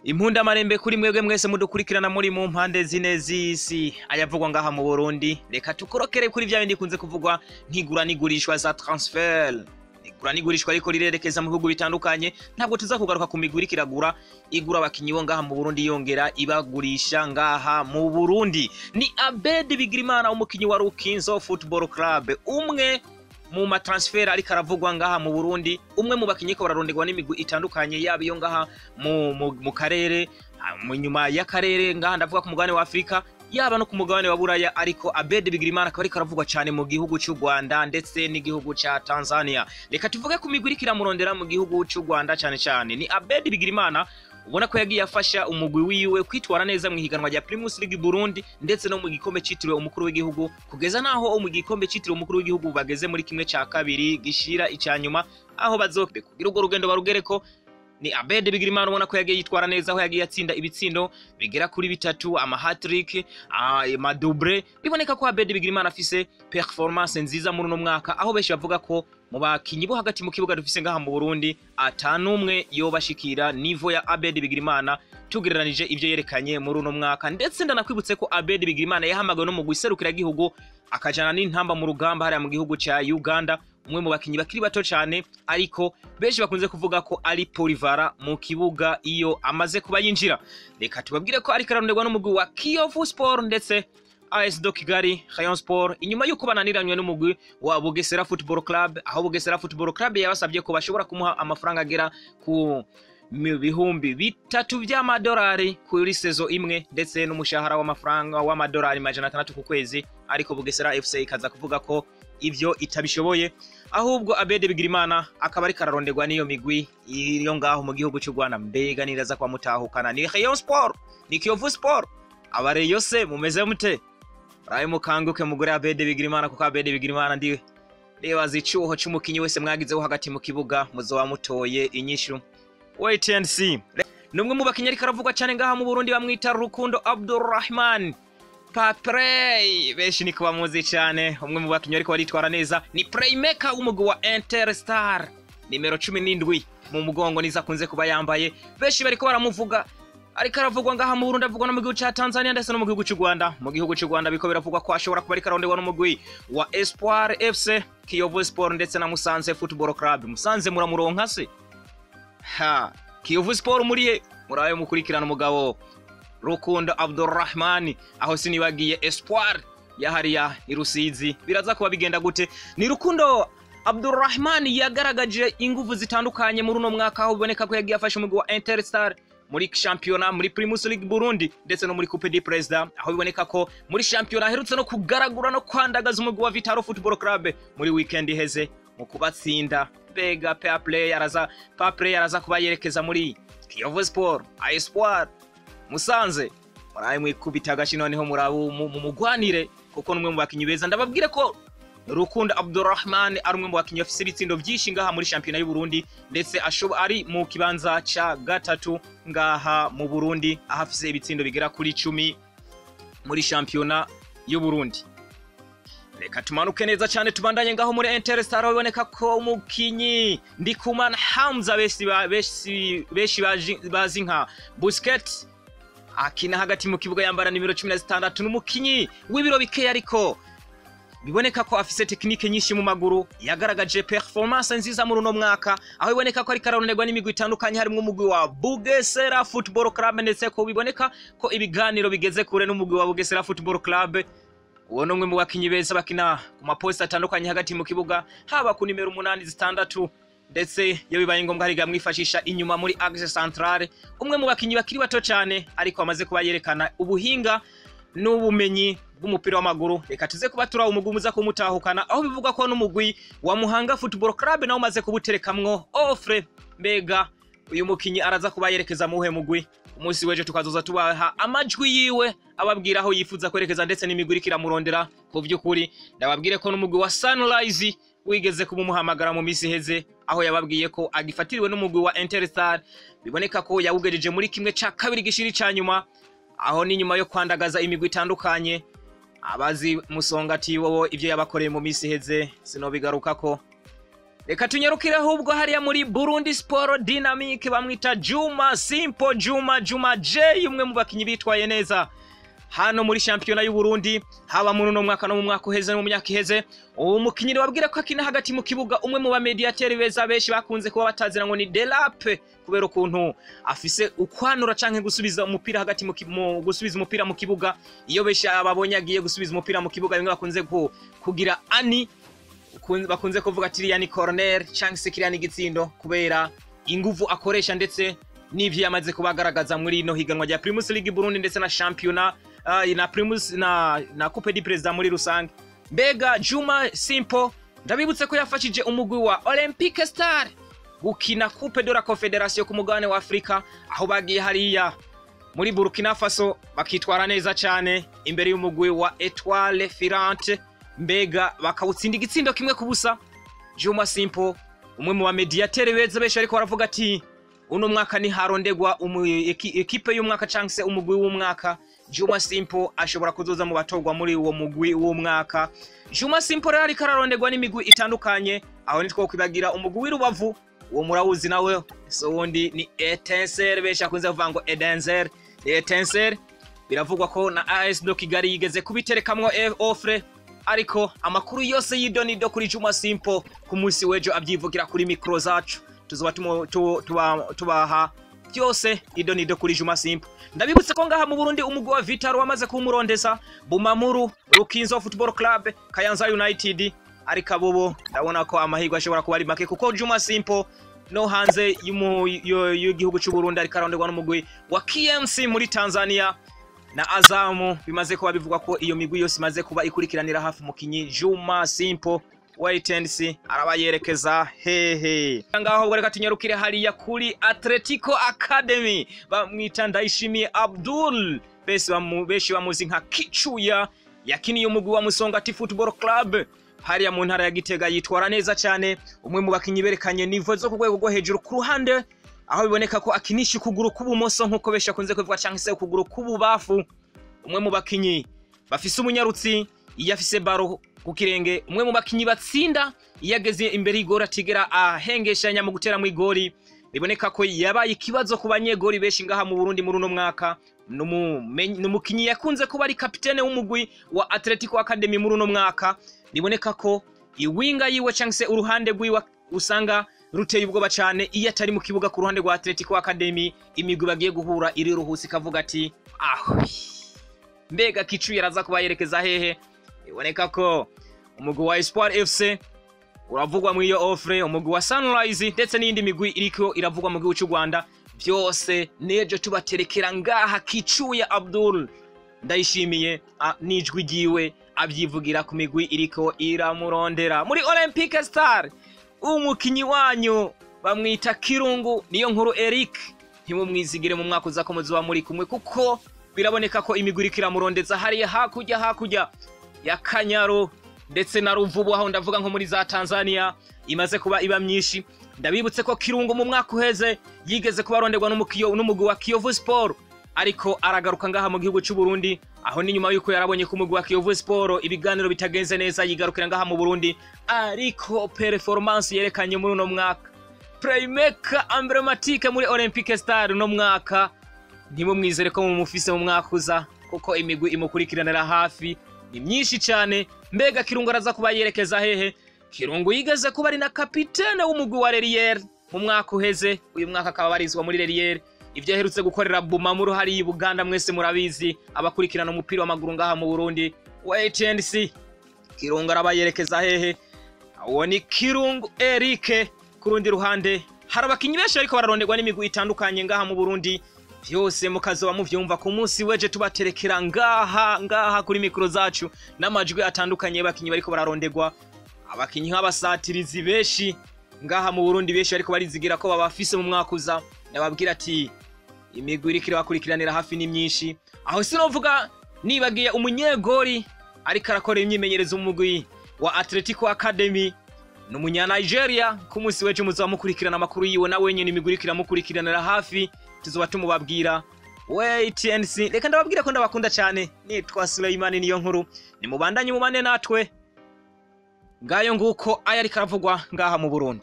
Impundamarembe kuri mwebwe mwese mudukurikirana muri mu mpande zine z'isi. Ayavugwa ngaha mu Burundi, reka tukorokere kuri vya bindi bikunze kuvugwa nk'igura n'igurishwa za transfer. Igura n'igurishwa ariko rirerekeza mu bihugu bitandukanye. Ntabwo tuza kugaruka ku migwi iriko iragura, igura abakinyi bo ngaha mu Burundi yongera ibagurisha ngaha mu Burundi. Ni Abed Bigirimana, umukinyi wa Rukinzo Football Club, umwe mu matransfer ariko aravugwa ngaha mu Burundi, umwe mu bakinyi ko bararonderwa n'imigwi itandukanye, yaba iyo ngaha mu karere, mu nyuma y'akarere ngaha ndavuga ku mugabane wa Afrika, yaba no ku mugabane wa Buraya. Ariko Abed Bigirimana akaba ariko aravugwa cyane mu gihugu cy'u Rwanda ndetse n'igihugu ca Tanzania. Reka tuvuge ku migwi iriko iramurondera mu gihugu cy'u Rwanda cyane cyane. Ni Abed Bigirimana ubona ko yagiye afasha umugwi wiwe kwitwara neza mu ihiganwa rya Primus League Burundi ndetse no mu gikombe citiriwe umukuru w'igihugu, kugeza naho mu gikombe citiriwe umukuru w'igihugu bageze muri kimwe ca kabiri gishira ica nyuma, aho bazobe kugira urwo rugendo barugereko. Ni Abed Bigirimana ubona ko yagiye yitwara neza, aho yagiye atsinda ibitsindo bigera kuri bitatu, ama hat-trick, ama double. Biboneka ko Abed Bigirimana afise performance nziza muri uno mwaka, aho benshi bavuga ko mu bakinyi bo hagati mu kibuga dufise ngaha mu Burundi atanumwe yobashikira niveau ya Abed Bigirimana, tugereranije ivyo yerekanye muri uno mwaka. Ndetse ndanakwibutse ko Abed Bigirimana yahamagawe no mu guserukira igihugu, akajana n'intamba mu rugamba hariya mu gihugu ca Uganda. Umwe mu bakinyi bakiri bato cyane, ariko benshi bakunze kuvuga ko ari polyvalent mu kibuga iyo amaze kuba yinjira. Reka tubabwire ko ariko araronderwa n'umugwi wa Kiyovu Sport ndetse AS do Kigali, Rayon Sport, inyuma yuko bananiranywe n'umugwi wa Bugesera Football Club, aho Bugesera Football Club yabasabye ko bashobora kumuha amafaranga agera ku 3000 by'amadolari kuri saison imwe, ndetse n'umushahara w'amafaranga w'amadolari 600 ku kwezi. Ariko Bugesera FC ikaza kuvuga ko ivyo itabishoboye. Ahubwo Abed Bigirimana akaba ariko araronderwa n'iyo migwi iyo ngaho mu gihugu cy'u Rwanda. Mbega niraza kwa mutahukana? Ni Rayon Sport, ni Kiyovu Sport? Abareyo se mumeze mute? Raye mukanguke mugure Abed Bigirimana, kuko Abed Bigirimana ndiwe ndibaza icyuho c'umukinyi wese mwagizeho hagati mu kibuga muzoba mutoye inyishu. Wait and see. Numwe mu bakinyi ariko aravugwa cyane ngaha mu Burundi bamwita Rukundo Abdurrahman Paprey, benshi niko bamuzi cyane. Umwe mu bakinyi ariko baritwara neza, ni playmaker w'umugwi wa Interstar, nimero 17 mu mugongo niza akunze kuba yambaye. Benshi bariko baramuvuga, ariko aravugwa ngaha mu Burundi, avugwa no mu gihugu ca Tanzania ndetse no mu gihugu cy'u Rwanda. Mu gihugu cy'u Rwanda biko biravugwa ko ashobora kuba ariko aronderwa n'umugwi wa Espoir FC, Kiyovu Sport ndetse na Musanze Football Club. Musanze muramuronka se? Ha, Kiyovu Sport muriye murayo mukurikirana umugabo Rukundo Abdurrahman. Aho sinibagiye Espoir yahariya i Rusizi. Biraza kuba bigenda gute? Ni Rukundo Abdurrahman yagaragaje inguvu zitandukanye muri uno mwaka, aho biboneka ko yagiye afasha umugwi wa Interstar muri shampiyona, muri Primus League Burundi ndetse no muri Coupe du President, aho biboneka ko muri shampiyona aherutse no kugaragura no kwandagaza umugwi wa Vitalo Football Club muri weekend iheze mu kubatsinda. Mbega Pair Play araza, Paplay araza kuba yerekeza muri Kiyovu Sport, Espoir, Musanze? Muraye mwikubita agashi noneho murabu mu mugwanire, kuko numwe mu bakinyi beza. Ndababwire ko Rukundo Abdurrahman ari umwe mu bakinyi bafise ibitsindo byinshi ngaha muri shampiyona y'u Burundi, ndetse ashoba ari mu kibanza ca gatatu ngaha mu Burundi, aho afise ibitsindo bigera kuri 10 muri shampiyona y'u Burundi. Reka tumanuke neza cyane, tubandanye ngaho muri Interstar, aho biboneka ko umukinyi Ndikumana Hamza, benshi bazi nka Busquets, akina hagati mu kibuga yambara nimero 16, n'umukinyi w'ibiro bikeya, ariko biboneka ko afise technique nyinshi mu maguru. Yagaragaje performance nziza muri uno mwaka, aho biboneka ko ariko araronerwa n'imigwi itandukanye, harimo umugwi wa Bugesera Football Club, ndetse ko biboneka ko ibiganiro bigeze kure n'umugwi wa Bugesera Football Club. Uwo ni umwe mu bakinyi beza bakina ku maposte atandukanye hagati mu kibuga, haba ku nimero 8, 6, ndetse iyo bibaye ngombwa hariga mwifashisha inyuma muri axe centrale. Umwe mu bakinyi bakiri bato cyane, ariko amaze kuba yerekana ubuhinga n'ubumenyi bw'umupira w'amaguru. Reka tuze kuba turawo umugwi muza kumutahukana, aho bivugwa ko n'umugwi wa Muhanga Football Club nawo umaze kubuterekamwo offre. Mbega uyu mukinyi araza kuba yerekeza muhe mugwi? Umunsi w'ejo tukazoza tubaha amajwi yiwe ababwira aho yifuza kwerekeza ndetse n'imigwi iriko iramurondera. Ku vy'ukuri ndababwire ko n'umugwi wa Sunrise wigeze kumumuhamagara mu misi iheze, aho yababwiye ko agifatiriwe n'umugwi wa Interstar, biboneka ko yawugejeje muri kimwe ca kabiri gishiri ca nyuma. Aho ni nyuma yo kwandagaza imigwi itandukanye. Abazi Musongati wowo ivyo yabakoreye mu misi iheze sinobigarukako. Reka tunyarukire ahubwo hariya muri Burundi Sport Dynamic, bamwita Juma Simple, Juma J, umwe mu bakinyi bitwaye neza hano muri shampiyona y'u Burundi, haba muri uno mwaka no mu mwaka uheze no mu myaka iheze. Uwo mukinyi babwira ko akina hagati mu kibuga, umwe mu ba médiateur beza benshi bakunze kuba batazira ngo ni Delape, kubera ukuntu afise ukwanura canke gusubiza umupira hagati mu gusubiza umupira mu kibuga. Iyo benshi ababonye agiye gusubiza umupira mu kibuga, bimwe bakunze kugira ani bakunze kuvuga ati iriya ni corner canke se kiriya ni igitsindo, kubera inguvu akoresha ndetse n'ivyo yamaze kubagaragaza muri ino higanwa rya Primus League Burundi ndetse na shampiyona na Primus na Coupe du Président muri rusange. Mbega Juma Simple, ndabibutse ko yafashije umugwi wa Olympique Star gukina Coupe de la Confédération ku mugabane wa Afrika, aho bagiye hariya muri Burkina Faso bakitwara neza cyane imbere y'umugwi wa Etoile Filante, mbega bakawutsinda igitsindo 1-0. Juma Simple, umwe mu ba médiateur beza benshi ariko baravuga ati uno mwaka ni harondegwa ekipe y'umwaka canke se umugwi w'umwaka, Juma Simple ashobora kuzoza mu batorwa muri uwo mugwi w'umwaka. Juma Simple rero ariko ararondegwa n'imigwi itandukanye, aho nitwo kwibagira umugwi w'irubavu, uwo murawuzi nawe, so wundi ni Etincelle, benshi akunze kuvuga ngo Edenzel, ni Etincelle. Biravugwa ko na AS do Kigali yigeze kubiterekamwo offre, ariko amakuru yose y'idonido kuri Juma Simple ku munsi w'ejo abyivugira kuri micro zacu, tuzoba tubaha byose idonido kuri Juma Simple. Ndabibutse ko ngaha mu Burundi umugwi wa Vitaro wamaze kumurondeza, Bumamuru, Rukinzo Football Club, Kayanza United, ariko abobo ndabona ko amahirwe ashobora kuba ari make, kuko Juma Simple no hanze y'igihugu cy'u Burundi ariko aronderwa n'umugwi wa KMC muri Tanzania na Azamu. Bimaze kuba bivugwa ko iyo migwi yose imaze kuba ikurikiranira hafi umukinyi Juma Simple. Wait and see, arabayerekeza hehe. Ngaho ubwo reka tunyarukire hariya kuri Atletico Academy, bamwita Ndayishimiye Abdul, benshi bamuzi nka Kichuya, yakiniye umugwi wa Musongati Football Club hariya mu ntara ya Gitega, yitwara neza cyane, umwe mu bakinyi berekanye niveau zo ku rwego rwo hejuru ku ruhande aho biboneka ko akinisha ukuguru k'ubumoso nk'uko benshi bakunze kubivuga, cyangwa se ukuguru k'ububafu. Umwe mu bakinyi bafise umunyarutsi iyo afise ballon ku kirenge, umwe mu bakinyi batsinda iyo ageze imbere y'igori atigera ahengeshanya mu gutera mu igori. Biboneka ko yabaye ikibazo ku banyegori benshi ngaha mu Burundi muri uno mwaka. Ni umukinyi yakunze kuba ari kapitene w'umugwi wa Atletico Academy muri uno mwaka. Biboneka ko iwinga yiwe cyangwa se uruhande rwiwe usanga ruteye ubwoba cyane. Iyo atari mu kibuga ku ruhande rwa Atletico Academy, imigwi bagiye guhura iriruhutse ikavuga ati aho mbega Kicuye araza kuba yerekeza hehe? Biboneka ko umugwi wa Espoir FC uravugwa muri iyo offre, umugwi wa Sunrise ndetse n'iyindi migwi iriko iravugwa mu gihugu cy'u Rwanda. Byose nejo tubaterekera ngaha Kicuye Abdul Ndayishimiye n'ijwi ryiwe abyivugira ku migwi iriko iramurondera. Muri Olympique Star, umukinyi wanyu bamwita Kirungu niyo nkuru Eric, ntimumwizigire mu mwaka uza ko muzoba muri kumwe, kuko biraboneka ko imigwi iriko iramurondeza hariya hakurya ya Kanyaru ndetse na Ruvubu, aho ndavuga nko muri za Tanzania, imaze kuba iba myinshi. Ndabibutse ko Kirungu mu mwaka uheze yigeze kuba aronderwa n'umugwi wa Kiyovu Sport, ariko aragaruka ngaha mu gihugu cy'u Burundi. Aho ni nyuma yuko yarabonye ko umugwi wa Kiyovu Sport ibiganiro bitagenze neza, yigarukira ngaha mu Burundi. Ariko performance yerekanye muri uno mwaka, playmaker emblématique muri Olympique Star uno mwaka, ntimumwizere ko mumufise mu mwaka uza, kuko imigwi imukurikiranira hafi ni myinshi cyane. Mbega Kirungu araza kuba yerekeza hehe? Kirungu yigeze kuba ari na kapitene w'umugwi wa Lerier mu mwaka uheze, uyu mwaka akaba abarizwa muri Lerier. Ibyo aherutse gukorera Bumamuru hariya i Buganda mwese murabizi, abakurikirana umupira w'amaguru ngaha mu Burundi. Wait and see, Kirungu araba yerekeza hehe? Uwo ni Kirungu Eric. Ku rundi ruhande hari abakinyi benshi ariko bararonderwa n'imigwi itandukanye ngaha mu Burundi. Byose mukazoba muvyumva ku munsi weje, tubaterekera ngaha kuri mikro zacu n'amajwi atandukanye y'abakinyi bariko bararonderwa, abakinyi nk'abasatirizi benshi ngaha mu Burundi, benshi ariko barizigira ko babafise mu mwaka uza. Nababwira ati imigwi iriko irabakurikiranira hafi ni myinshi. Aho sinovuga nibagiye umunyegori ariko arakora imyimenyerezo mu mugwi wa Atletico Academy, ni umunya Nigeria. Ku munsi w'ejo muzoba mukurikirana amakuru yiwe, na wenyene imigwi iriko iramukurikiranira hafi tuzoba tumubabwira. Wait and see. Reka ndababwira ko ndabakunda cyane, nitwa Suleimani niyo nkuru, nimubandanye mubane natwe. Ngayo nguko aya ariko aravugwa ngaha mu Burundi.